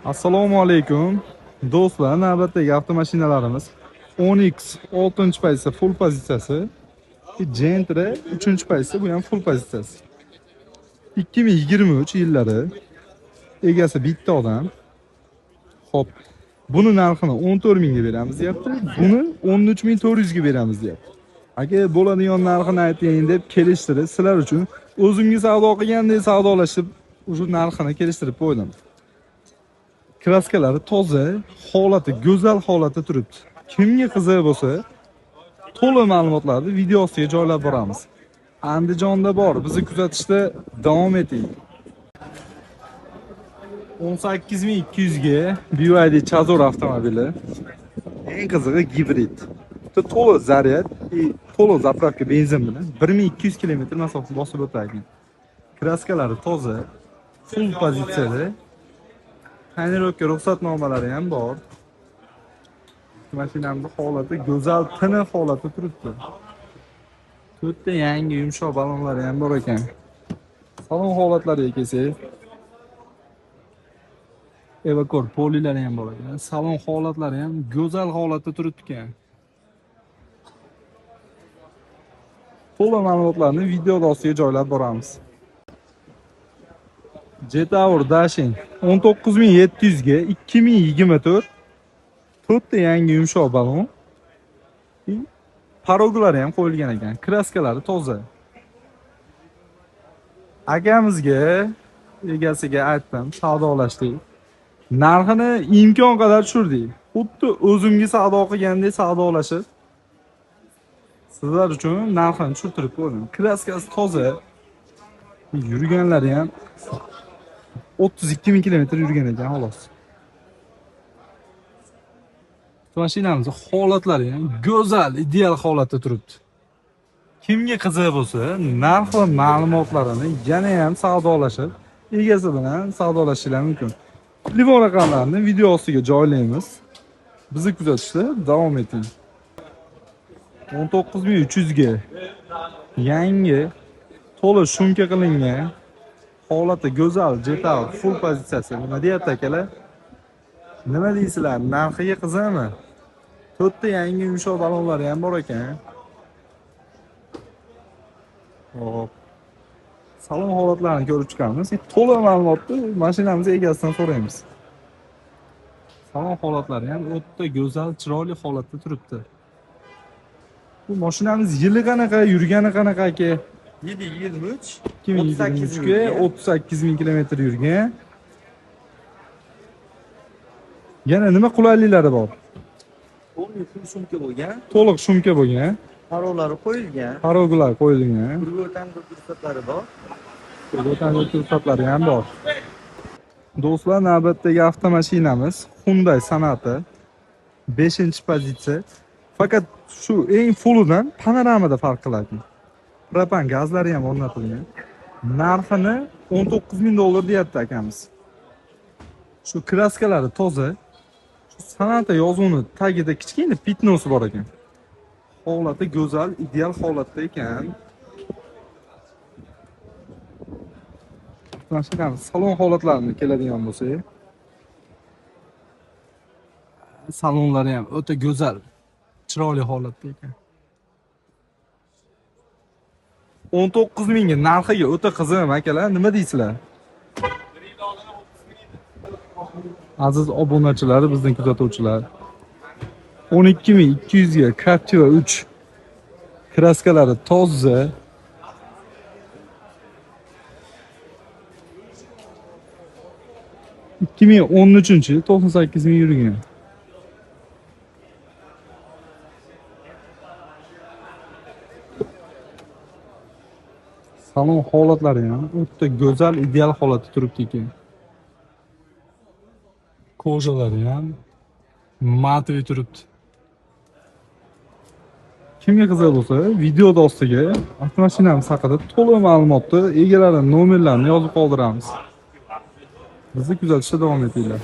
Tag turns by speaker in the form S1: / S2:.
S1: Assalomu alaykum do'stlar, navbatdagi avtomashinalarimiz Onix 6-pozitsiya full pozitsiyasi, Gentra 3-pozitsiya, bu ham full pozitsiyasi. 2023 yillari, egasi bitta odam. Xo'p, buni narxini 14 mingga beramiz deyapti, buni 13 400 ga beramiz deyapti. Aka, bo'ladigan narxini ayting deb kelishtirib, sizlar uchun o'zimga savdo qilgandek savdolashib, o'sha narxini kelishtirib qo'ydim. Kraskalari toza, holati go'zal holatda turibdi. Kimga qiziq bo'lsa, to'liq ma'lumotlarni video ostiga joylab boramiz. Andijonda bor, bizni kuzatishda davom eting. 18 200 ga BYD Chazor avtomobili. Eng qizig'i gibrid. To'liq zaryad, to'liq zapravka benzin bilan 1200 kilometr masofa bosib o'tar ekan. Kraskalari toza, full pozitsiyada. Tonirovka ruxsatnomalari ham bor. Mashinamning holati go'zal, tiniq holatda turibdi. To'rtta yangi yumshoq balonlari ham bor ekan. Salon holatlariga kelsak, evakor polilari ham bor ekan. Salon holatlari ham go'zal holatda turibdi ekan. To'liq ma'lumotlarni video ostiga joylab boramiz. Jetour Dashing 19 700 ga 2024, to'rtta yangi yumshoq balon, paroglari ham qo'yilgan ekan, kraskalari toza. Akamizga, egasiga aytdim, savdolashdik. Narxini imkon qadar tushirdik. Xuddi o'zimga savdo qilgandek savdolashib, sizlar uchun narxini tushirtirib qo'ydim. Kraskasi toza, yurganlari ham 32 ming kilometr yurgan ekan xolos. Mashinamiz holatlari ham go'zal, ideal holatda turibdi. Kimga qiziq bo'lsa, narx va ma'lumotlarini yana ham savdolashib, egasi bilan savdolashishingiz mumkin. Telefon raqamlarini video ostiga joylaymiz. Bizni kuzatishda davom eting. 19 300 ga yangi to'la shumka qilingan, holati go'zal Jetour full pozitsiyasi. Nima deyapti akalar? Nima deysizlar? Narxiga qiziqmi? To'rtta yangi yumshoq balonlari ham bor ekan. Xo'p. Salon holatlarini ko'rib chiqamiz. To'liq ma'lumotni mashinamiz egasidan so'raymiz. Salon holatlari ham o'ta go'zal, chiroyli holatda turibdi. Bu mashinamiz yili qanaqa, yurgani qanaqa aka?
S2: Yili 23,
S1: 2023 ga 38 ming kilometr yurgan. Yana nima qulayliklari bor?
S2: To'liq shumka bo'lgan.
S1: To'liq shumka bo'lgan.
S2: Parollari qo'yilgan.
S1: Parollar qo'yilgan.
S2: Ruxsatlari bor.
S1: Ruxsatlari ham bor. Do'stlar, navbatdagi avtomashinamiz Hyundai Sonata 5-pozitsiya. Faqat shu eng fullidan panoramada farq qiladi. Propan gazlari ham o'rnatilgan. Narxini 19 ming dollar deyapti akamiz. Shu kraskalari toza. Shu Sonata yozuvini tagida kichkina pitnosi bor ekan. Holati go'zal, ideal holatda ekan. Mashinamiz salon holatlarini keladigan bo'lsak, salonlari ham o'ta go'zal, chiroyli holatda ekan. 19 mingga narxiga o'ta qiziq akalar, nima deysizlar? Aziz obunachilar, bizning kuzatuvchilar. 12 200 ga Captiva 3, kraskalari toza. 2013 yil, 98 ming yurgan. Salon holatlari ham o'ta go'zal, ideal holatda turibdi ekan. Kojalari ham matviy turibdi. Kimga qiziq bo'lsa, video ostiga avtomashinamiz haqida to'liq ma'lumotni, egalari nomerlarini yozib qoldiramiz. Bizni kuzatishda davom etinglar.